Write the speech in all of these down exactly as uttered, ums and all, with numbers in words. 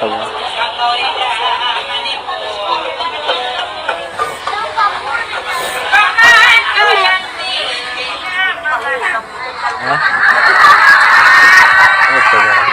Ha? Ano pa ba? Oh.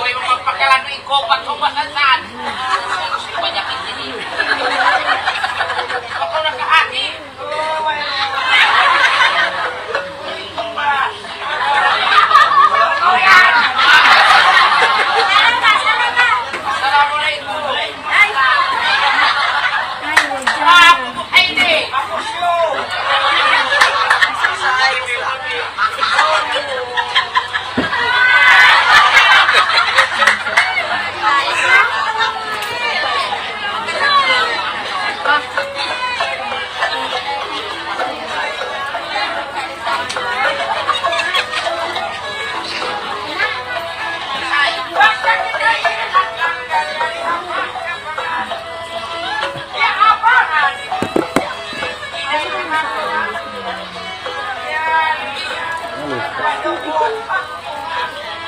Uy, magpakalan mo ikaw, pagkaubasan saan? Gusto ko niya pinili. Ako nakahati. Assalamu alaykum.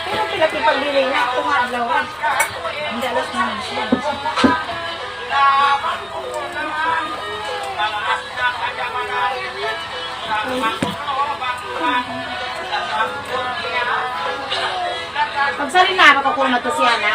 Pero pila pa in pagbili niya, tunga adlaw ra. Ang dalas naman siya. Pagsali na, makakuha na to siya na.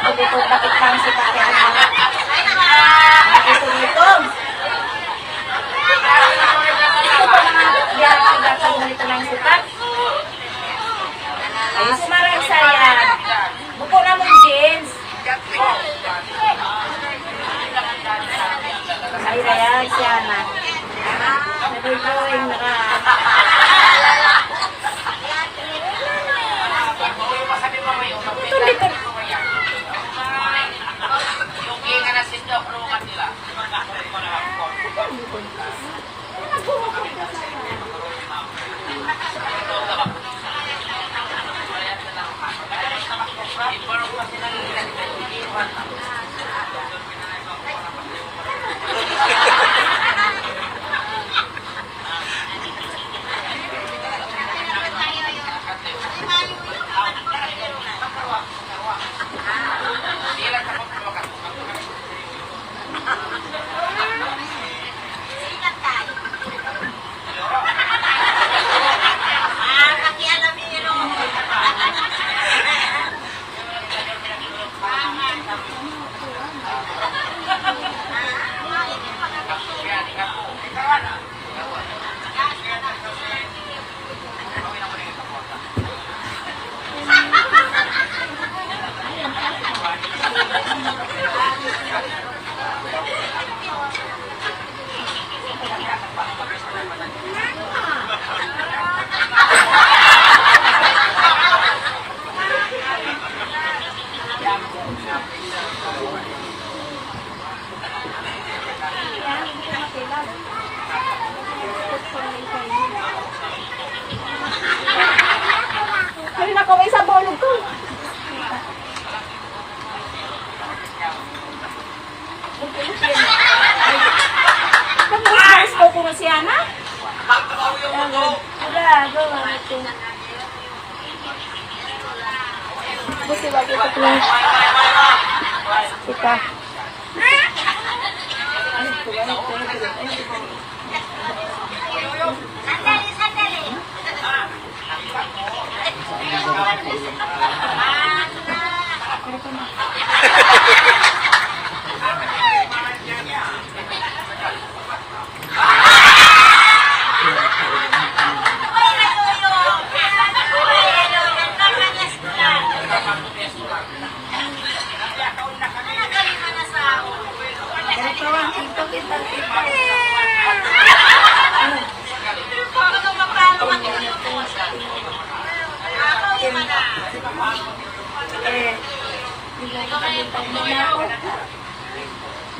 Gatong-gatong, bakit lang sipat kaya mga gatong-gatong? Ito pa mga gatong-gatong ng sipat. Ay, sumarang saya. Buko na mong jeans. Ay, ay, ay, siya na. Nag-drawing na ka. Ito, dito. Tapos, gusto ko na siya na. Wala, gawa ito. Gusto ba kita, please? Kita.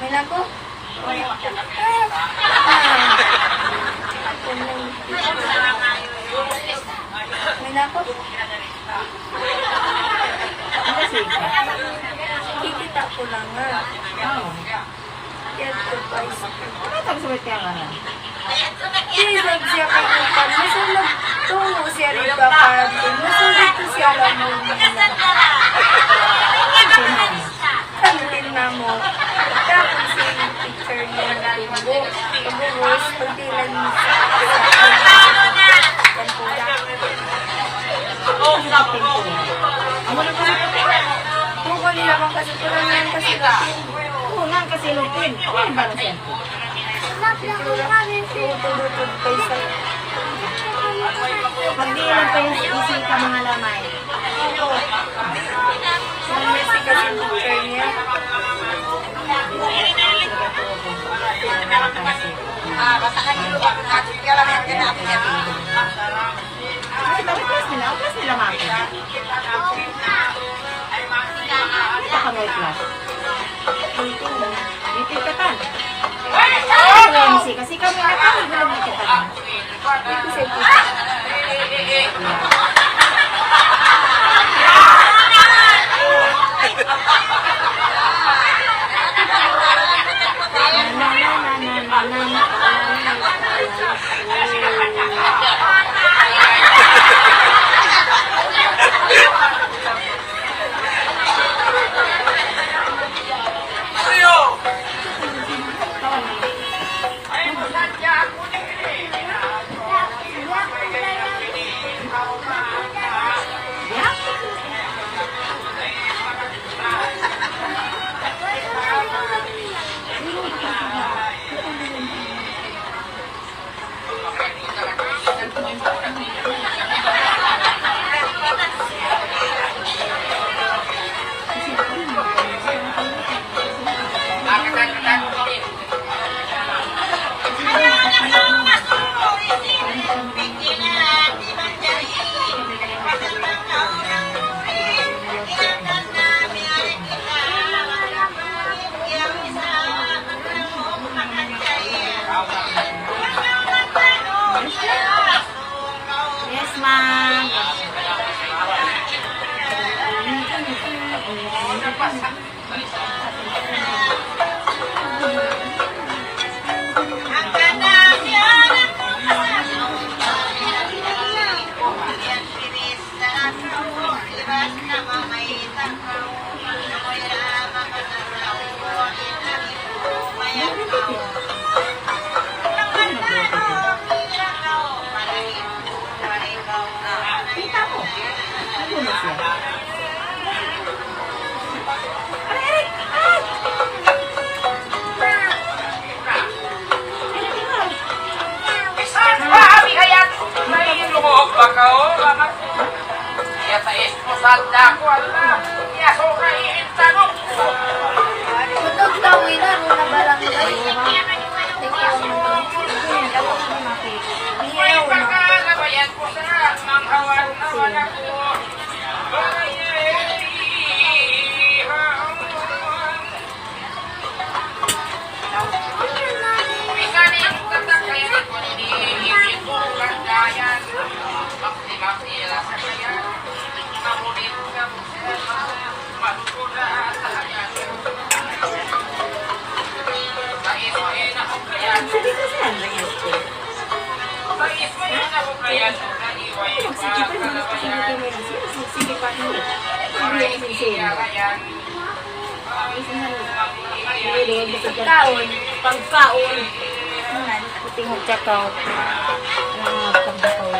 May nako? May nako? Kikita' ku na nga. Yan, advice. Ano ang sabi kaya nga na? Please, nagsiya kayo pa. Nasa nagtungo siya rin pa pa. Nasa dito siya lang yun. Kantin na mo. Tapos yung picture niya na rin. Pag-ubos, pagdilan mo sa, sa, sa, Amo na pa sa puti. Tuko nila bang kasi kulang yan kasi Lupin. Oo, nang kasi Lupin. Ano yung balasan ko? Tudo-tudo pa isa. Pag di lang kayo isi ka mga lamay. Ang messy kasi picture niya. Ay, bakit plus nila? Plus nila, ma'am. Kita ka may plus. Dito ka tan. Ay, wala mo si kasi kami na kami, wala mo kita. Yes, ma'am. Kita mo. Nagulo siya. Aray, aray! Ay! Sige pa, sige pa. Sige pa. Pagkaun. Pagkaun. Puting hagkakaw. Ah, pagkakaw.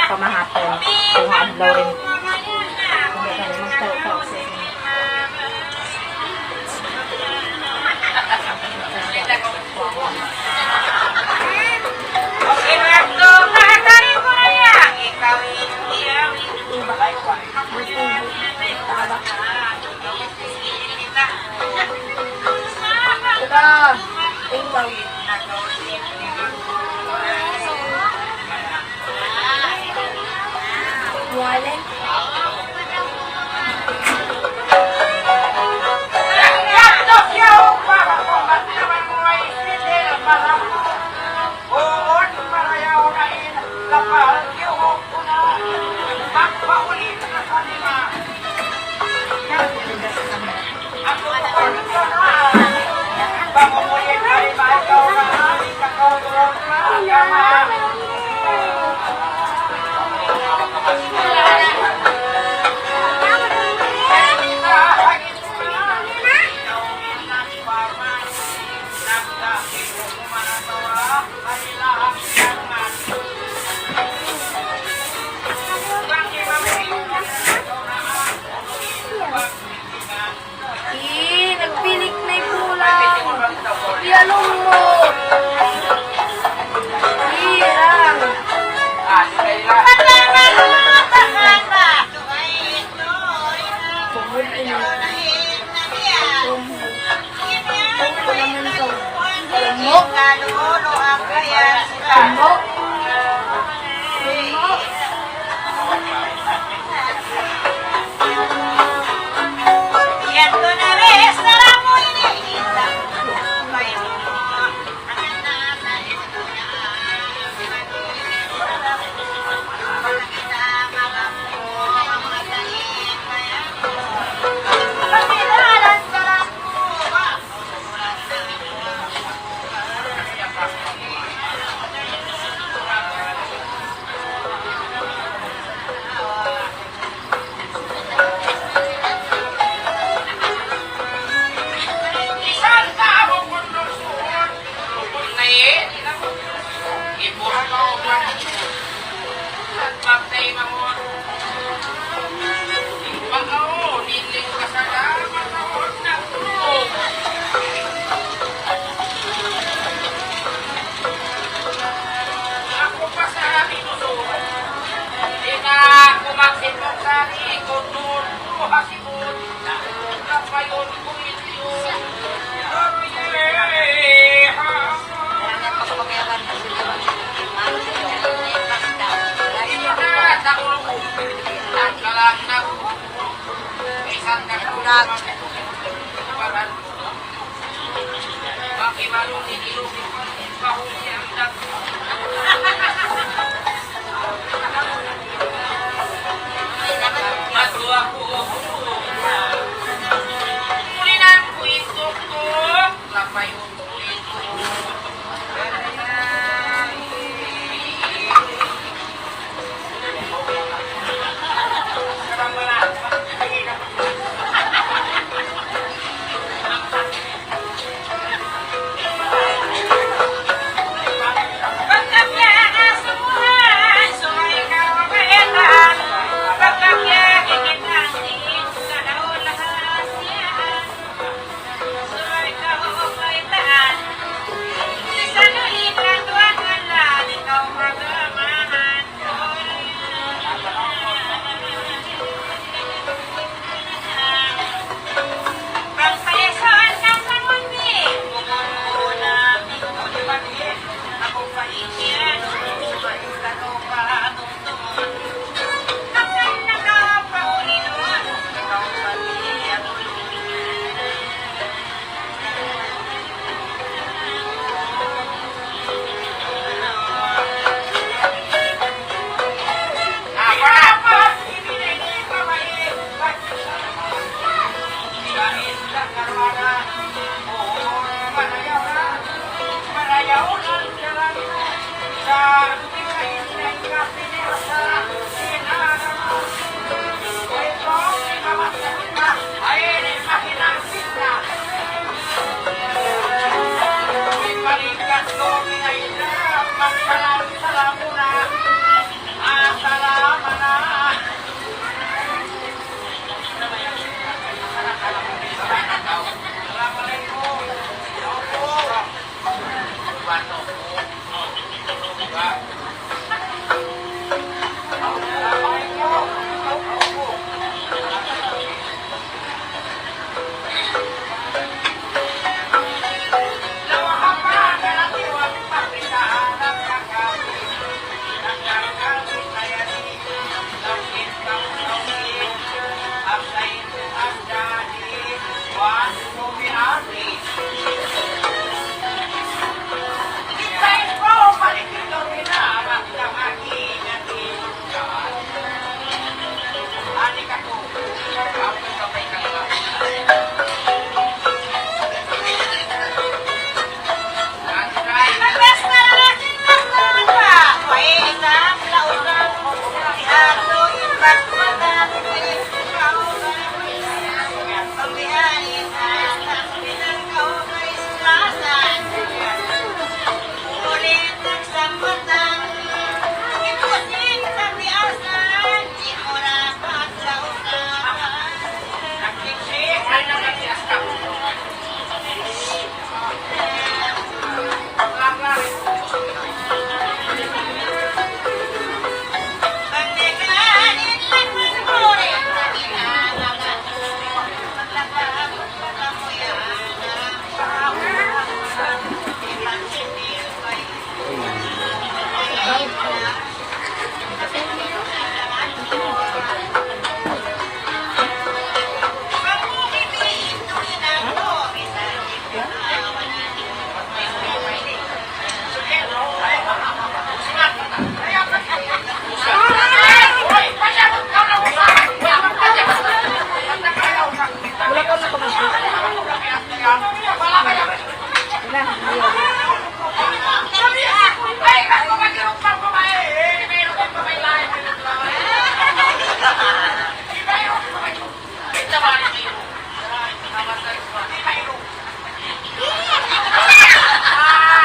Pamahapon. Kung adlaw rin. Kung adlaw rin. Ih, nagpilik na in bulan. Iyalung mu. Hirang. Tumud ini. Tumud. Tumud naman ito. Tumud. Tumud. Tumud.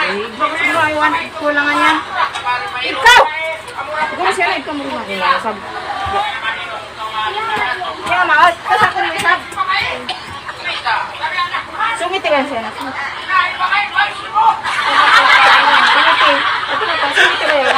Eh, gusto mo, I want kulangan yan. Ikaw! Siguro siya na ikaw mo rin. Sab-, siya, maot. Kasi ako may sab-, sumiti ka siya na. Sumiti. Ito na pa, sumiti ka yun.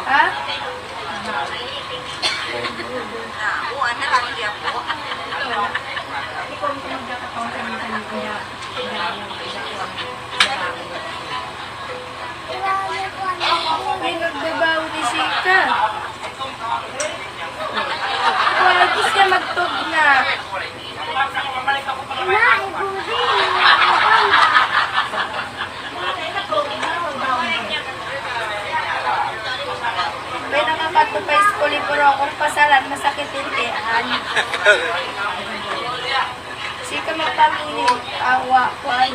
Ha? Uy, nagbabaw di sika. Wala, di siya magtugna. May nakakatupa iskuli, pero akong pasalan, masakit in tiyan. Sika magpamili, awa, kuan.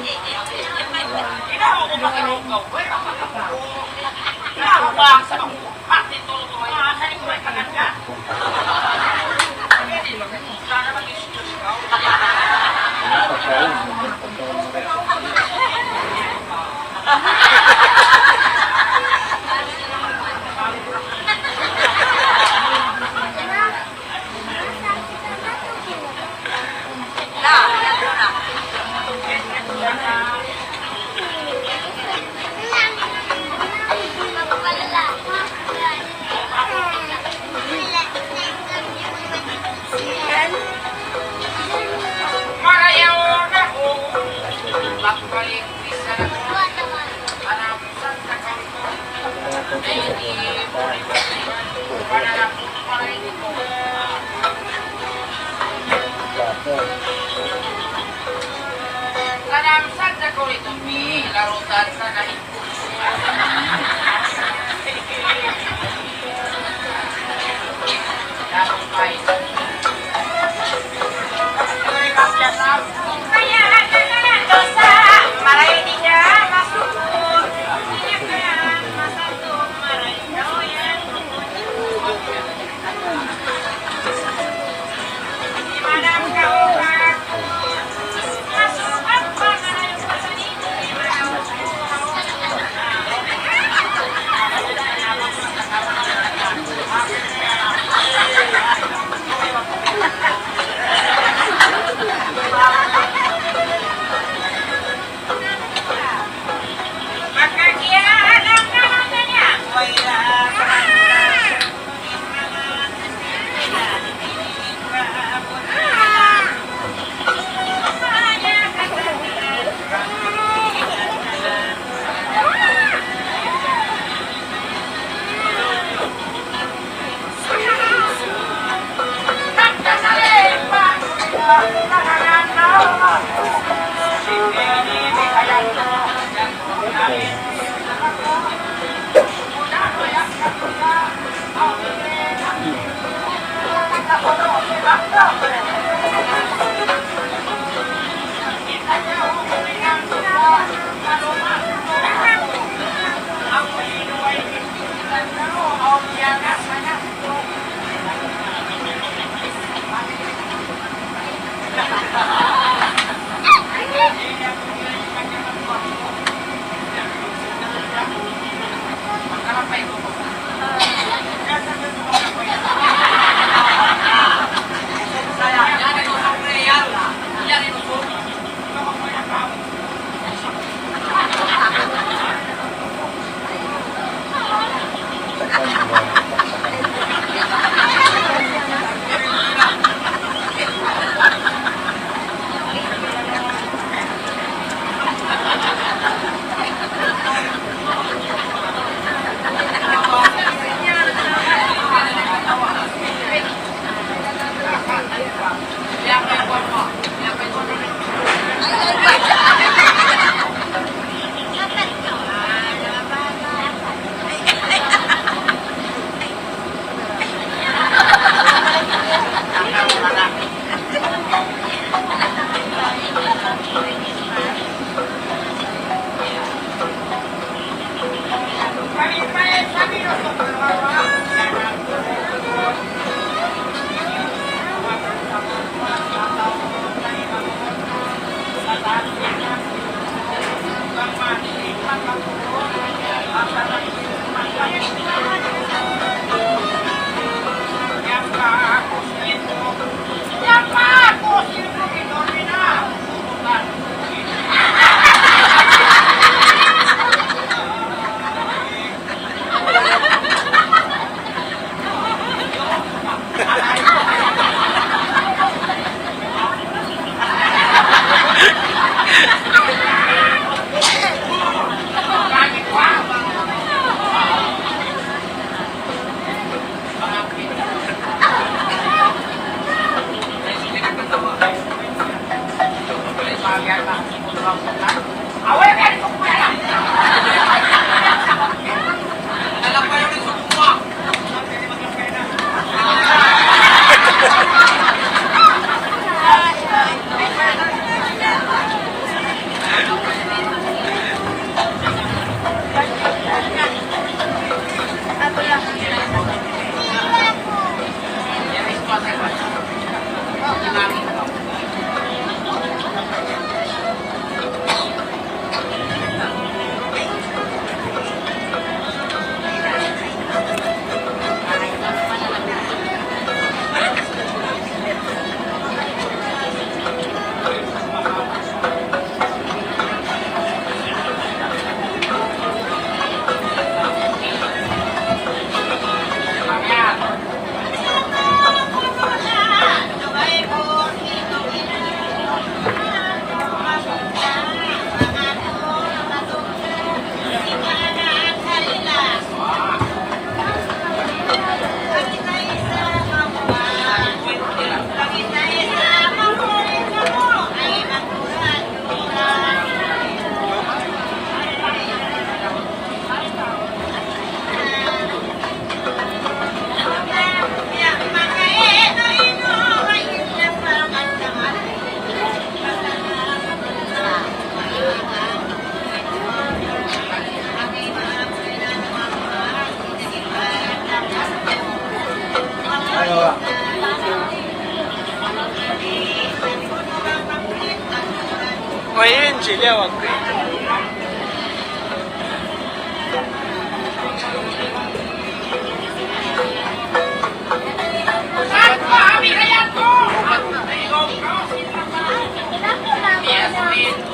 May N G, liyawag.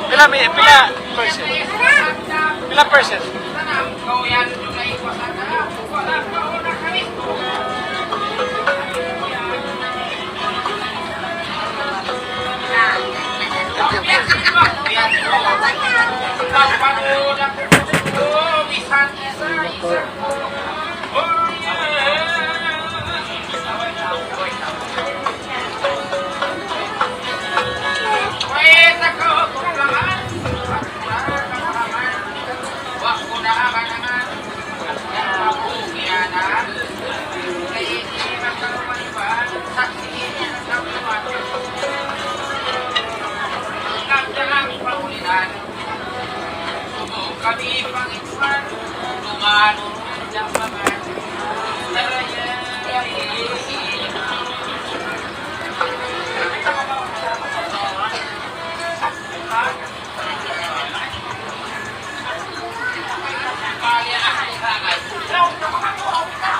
Pila, mi-, pila percent? Pila percent?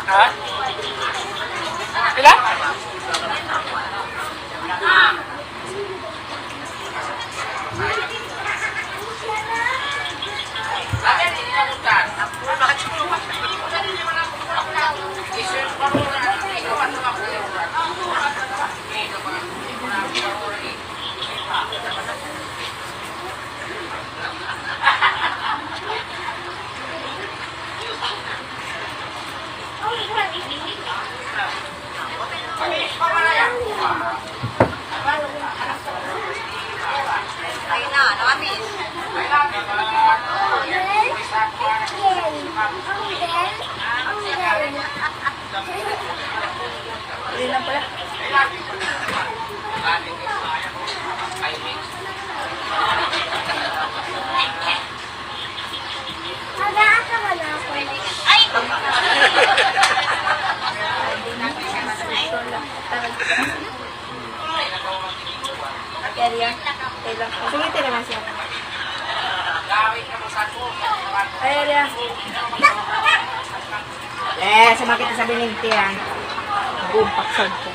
Ha? Pila? Ayun na, nakamis. Ayun na pala. Area. Kailan? Sungit na naman siya. Ay, area. Eh, sumakit sa bininti, ah. Bumpak sa ko.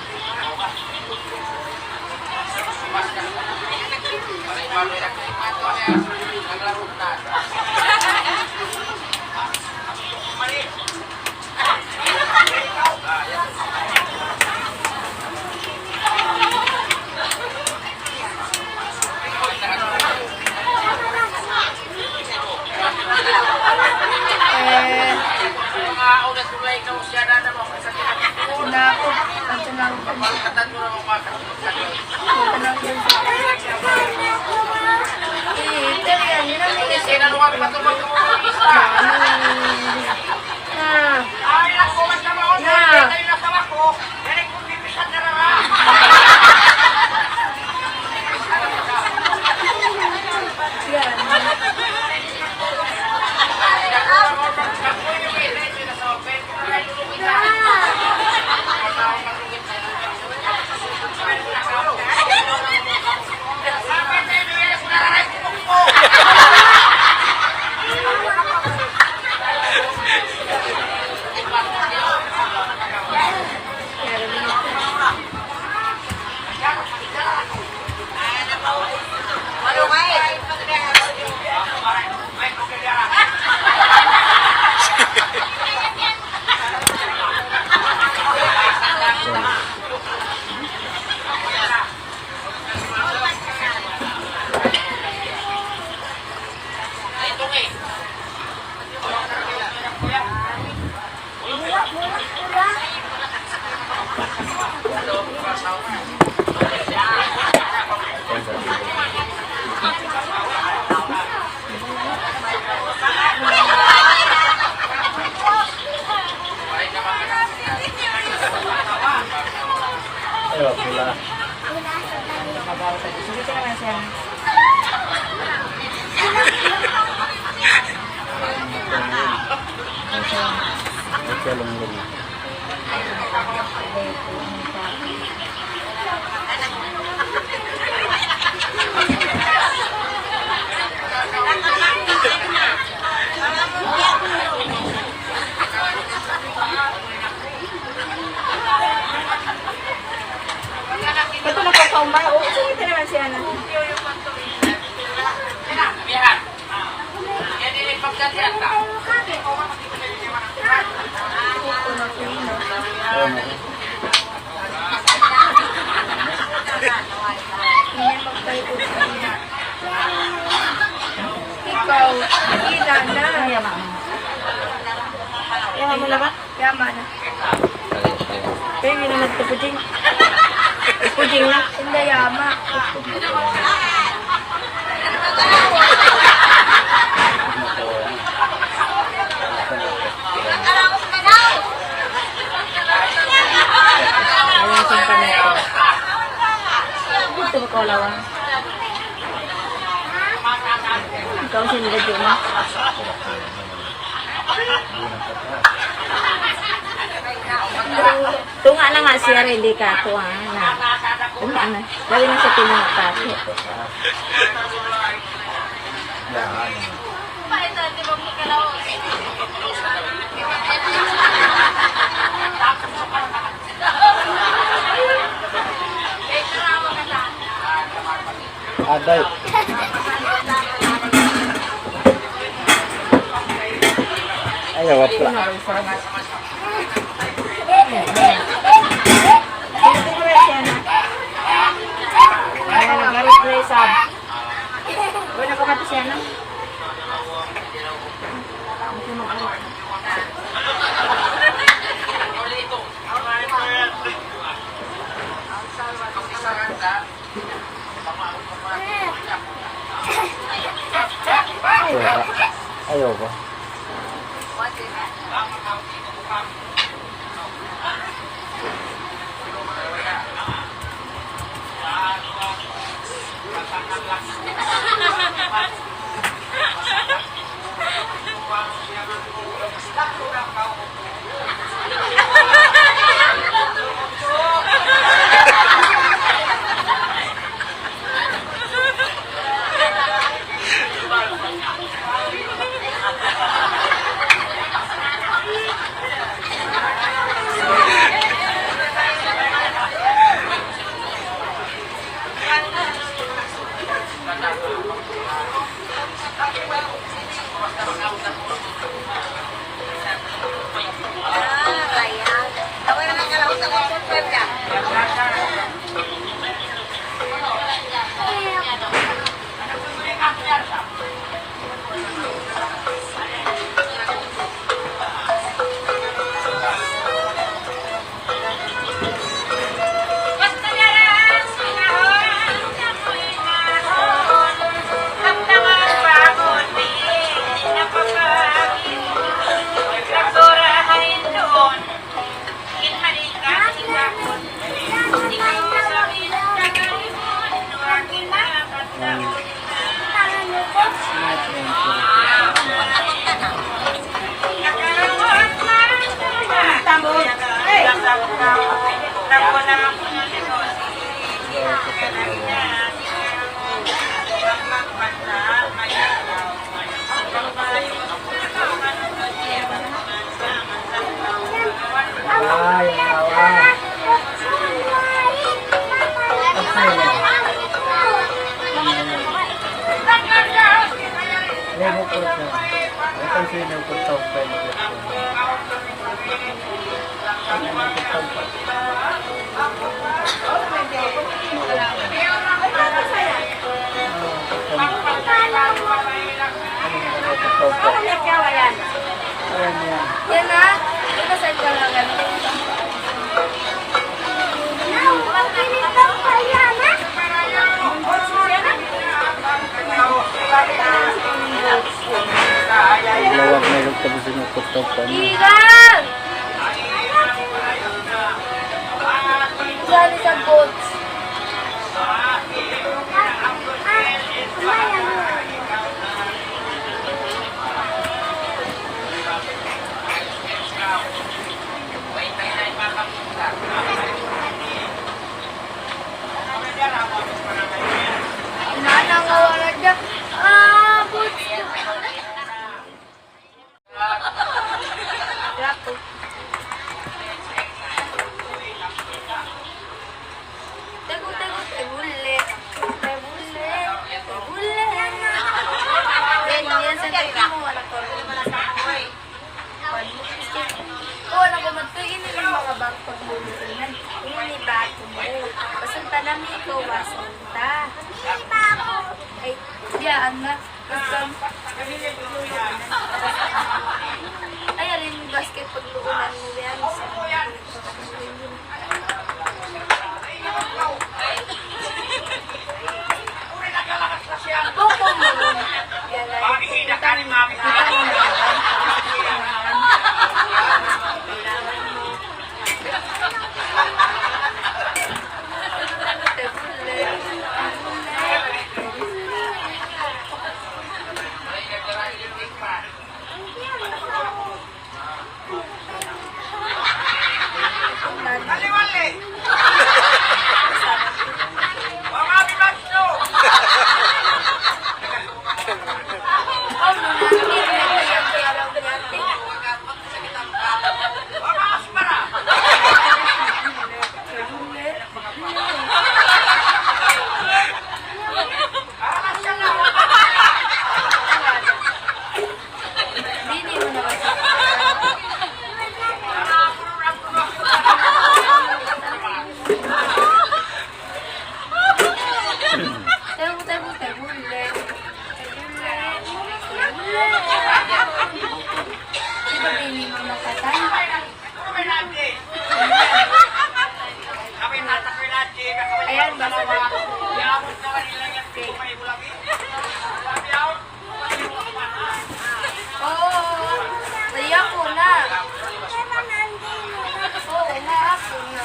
Eh, na ako, ang tanong ko. Eh, ito yan, yun ang na. Na. Yan. Ayaw, pula. Ang ba? Oo, sige, ito naman siya na. Ito na, ito na. Ikaw, ina na. Kaya, mama. Kaya, mama na. Kaya, mama na. Kaya, hindi na nagtupuding. Puding na. Hindi, yama. Ayaw sa kanya. Gusto mo ko lawan? Ikaw, sino ba dyan? Tunga' na nga siya, ready ka. Tunga' na. Tunga' na. Dali na siya, tunga' na. Aday. Ayaw, wala. Ayaw, nagharap na isab. Wala ka mati siya, no? Ayaw ba? Ayaw ba? Yan na. Yan na sa inyo na ganun. Malawag na yung tabi sa inyo, tuktok pa niya. Igan! Sali sa boats. Ay, di' mu wala' pa rin. Kuwan mu, miski. Kuwan aku magtuy, ini in manga bangko pagluluunan. Ini batu mu. Pasal tanam ikaw, wasan ta. Ay, diyaan na. Basta, ay, ari in basket pagluluunan mu yan. Ayan, basa na. Okay. Oo. Kaya ko na. Oo, nga ako na.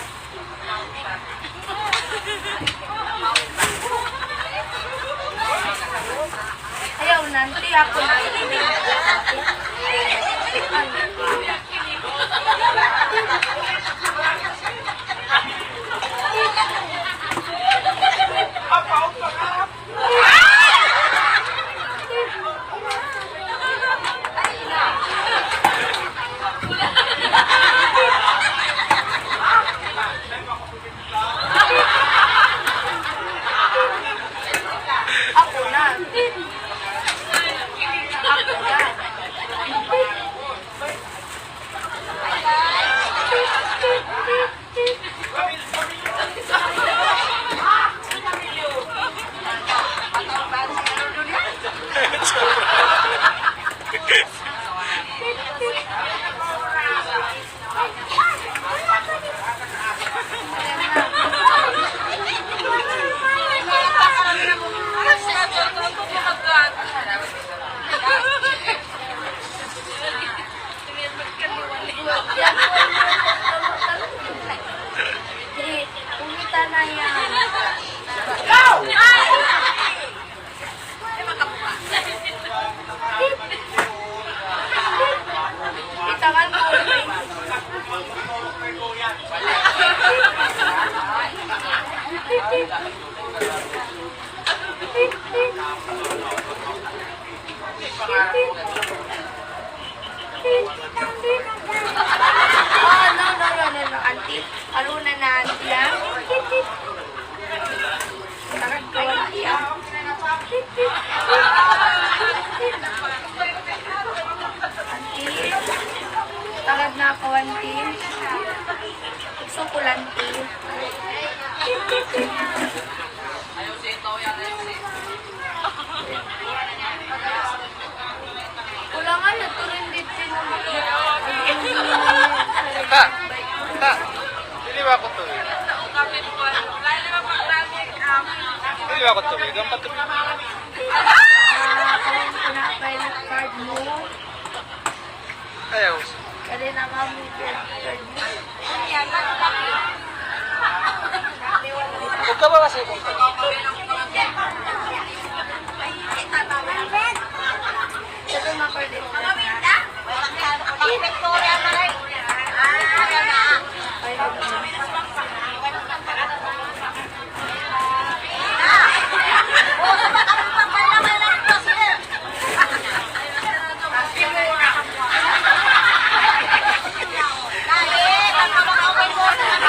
Ayaw, nanti ako na. Ako na. Ako na. Kumita na yan. Ikaw! Ikaw ang Oh, no, no, no, no, no, auntie. Aru na na, auntie, ha? Tagad kaw, auntie, ha? Auntie. Tagad na kaw, auntie. Sukul, auntie. Kulangan na turin dito yung Ha? Ha? Dili ba aku tuwi? Dili ba aku tuwi? Gampat tuwi. Ah, kung pinapay ng card mo. Ayaw. Kaya na kami, card mo. Huwag ka ba kasi kung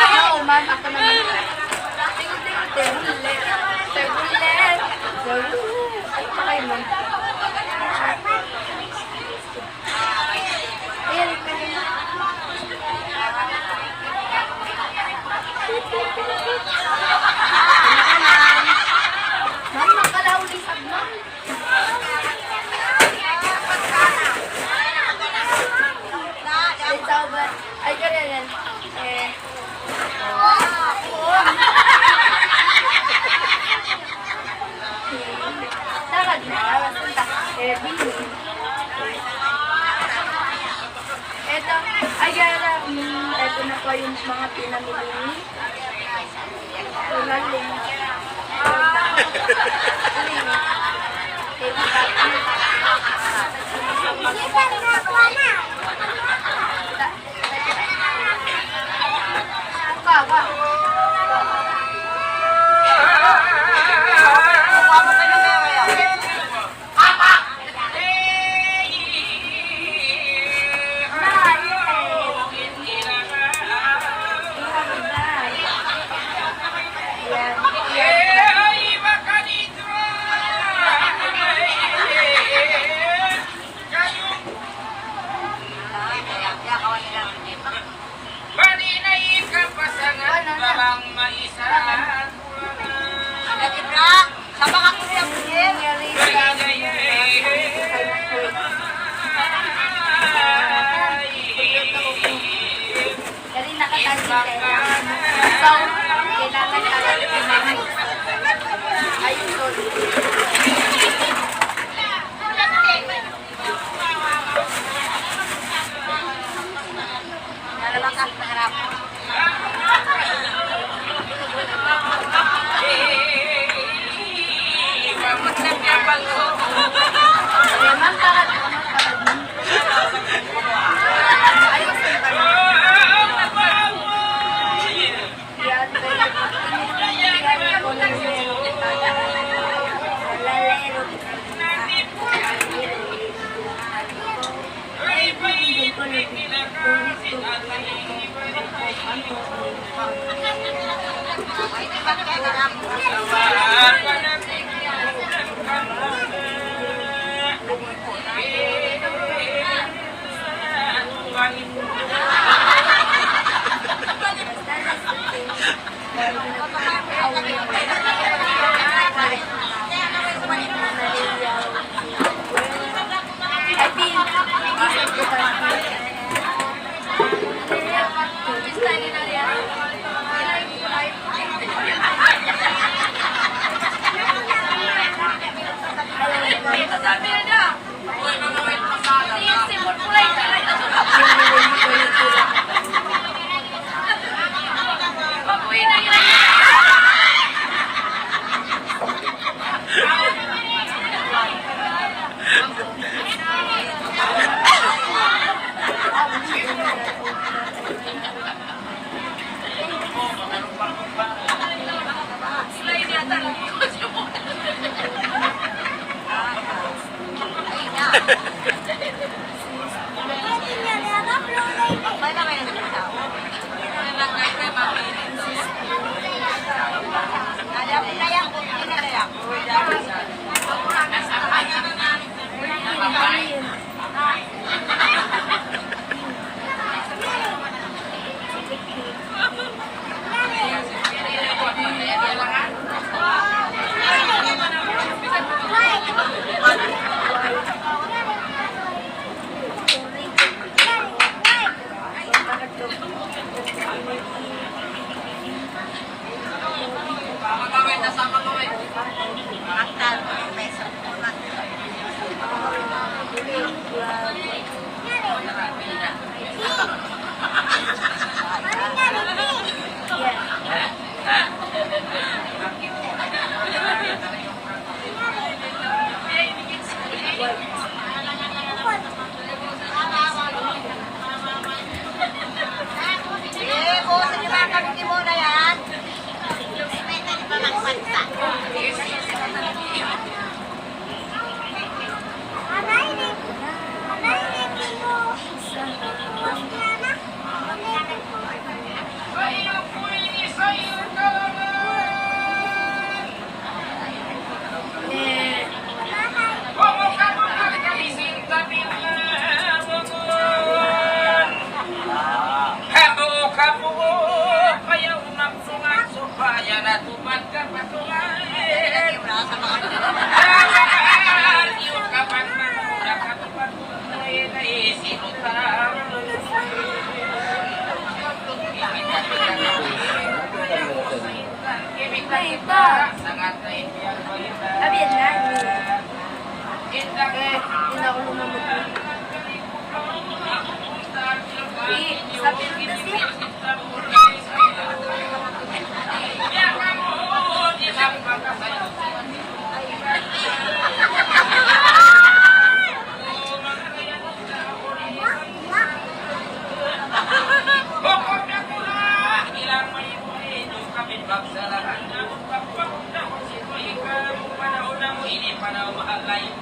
Ako naman. Table leg. Table leg. Ay, pakay mo. Dali na ka, dali na. So, kailangan ka lang. Ayun, sorry. Why?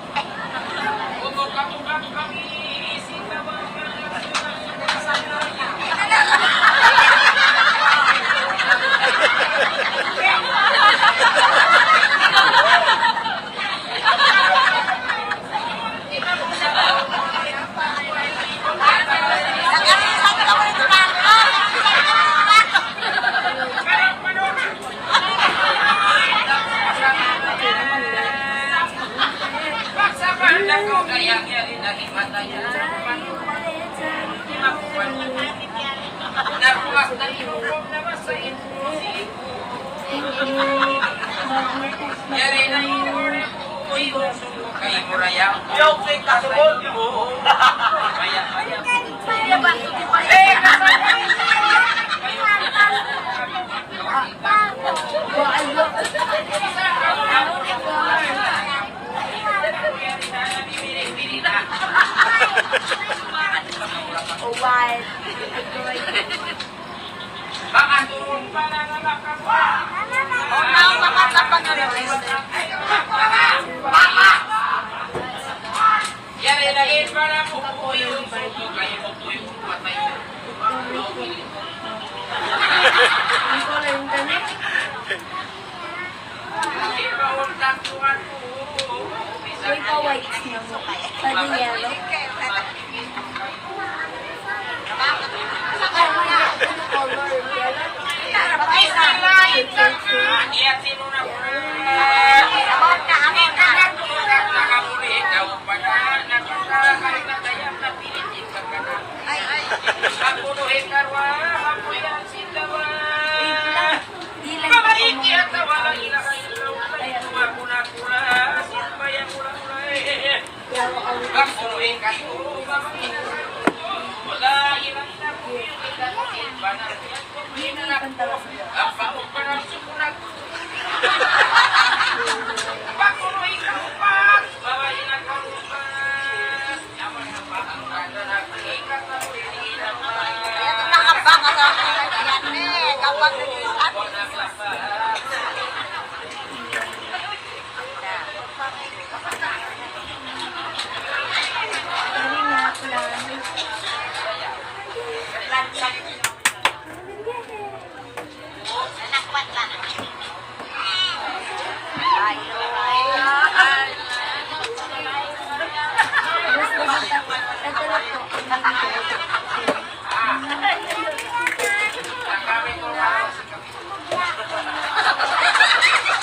Uy, pa-white na mo. Pwede yellow. Wait lang. Di lang ako mga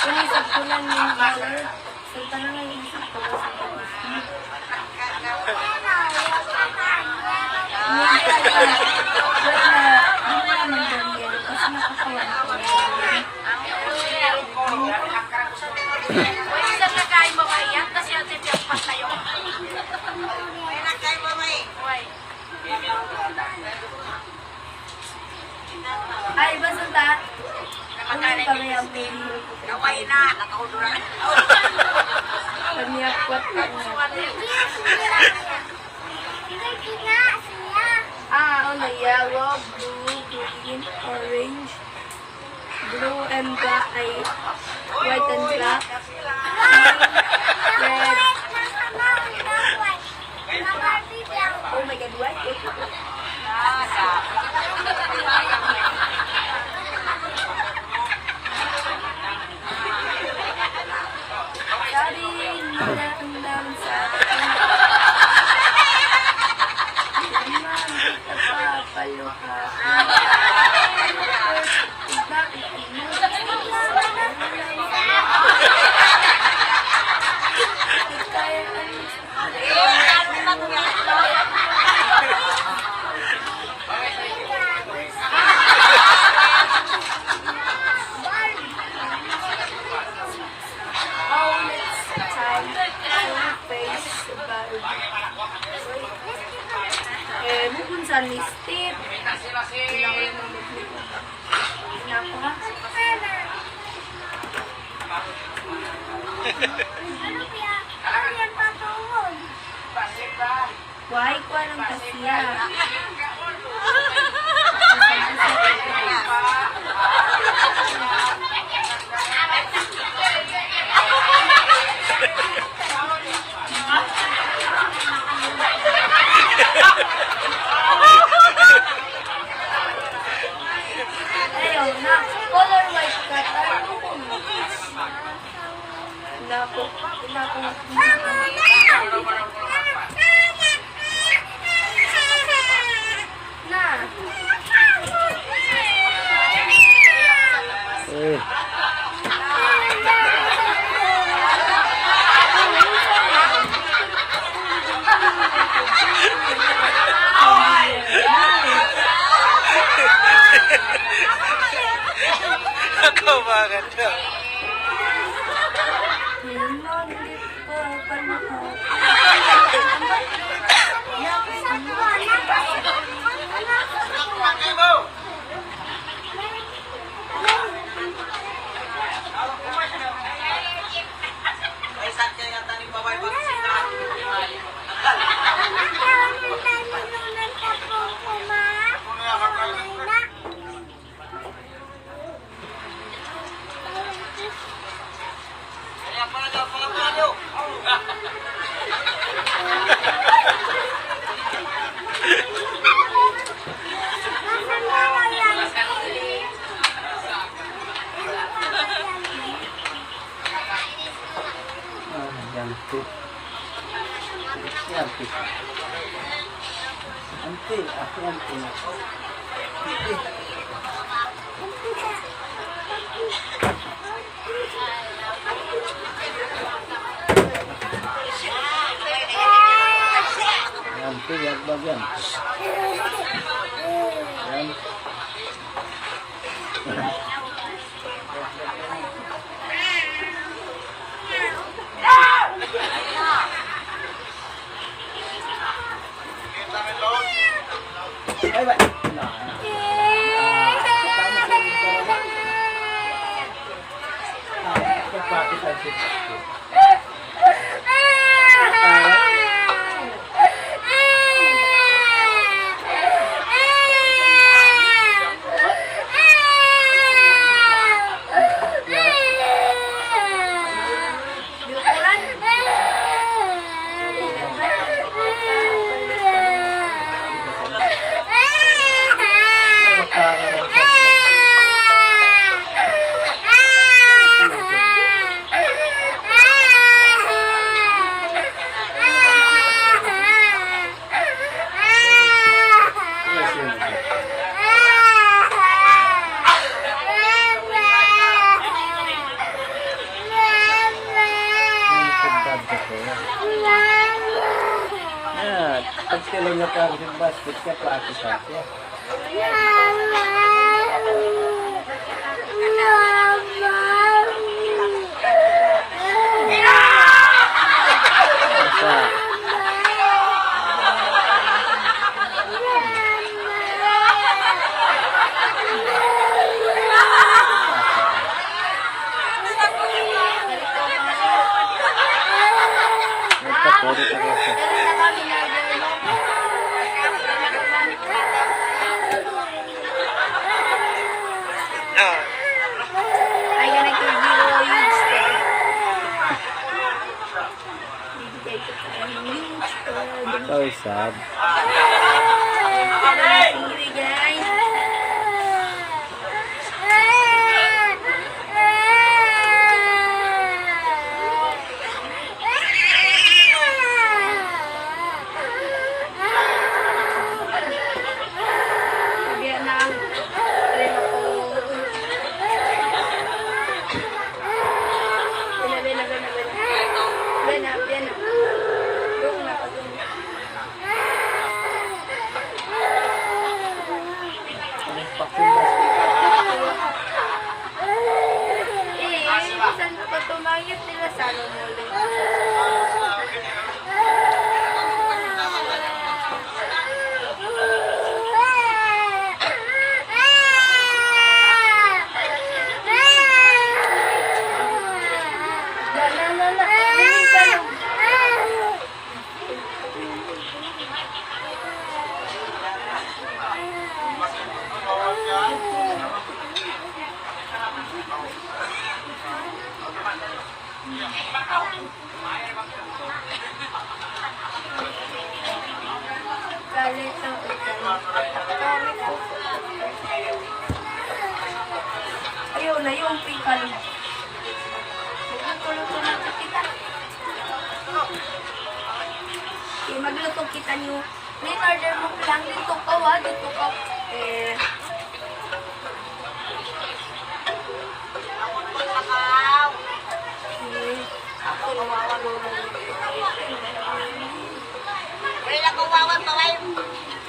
Ini sabtunan yung color. Sabtunan yung isang color sa pag-isip. Hindi, hindi naman daw yellow kasi nakakawan ko. Uy, saan na kayo mga iyan? Kasi ang sipyang patayo. Uy. Ay, basta ta. Ano yung kami ang pili? Kaway na, nakahuduran. Kami ang kwat na. Ah, ano, yellow, blue, green, orange. Blue and black, ay, white and black. Red. Oh my God, white. Sabi nila ang dami sa akin. Hindi naman kita papaluha. Now it's time to face the battle. Eh, bukun sa ni Steve. Naku, ha? Why, kuwan ang kasiya? Eh. Kau bangat dah. Ah, yan tu. Yan tu. Ante, aku ante. Ante. Yan, piyagbagan. Yan. Bye-bye. Na, na. Ya, pag sila niya parang basket ka, practice ka. Ikaw, isab. Ayaw na, ayaw na, ayaw na. Kita' niyu, in order mu lang, dito ka, wa, dito ka. Eh. Hmm. Ako na, ako na. Wala ko wawan, kaway.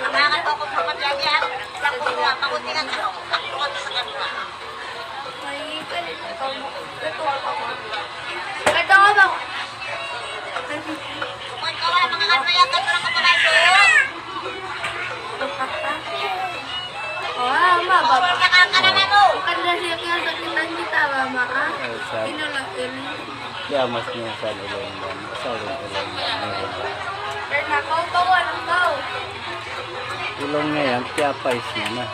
Abangan ko kung kapatid niya. Wala ko wawan, paguntingan ako. Ako sa kanila. Ay, ganito ka mo. Ito ka mo. Ito ka mo. Oh, ama, baba. Bukan dari yang sakitan kita, mama, ah. Ay, sa- Ino lang, ini. Kaya mas niya sa ilong yan. Sa ilong, ilong yan. Pero nakaw, kawa lang daw. Ilong niya yan, kaya pais niya na.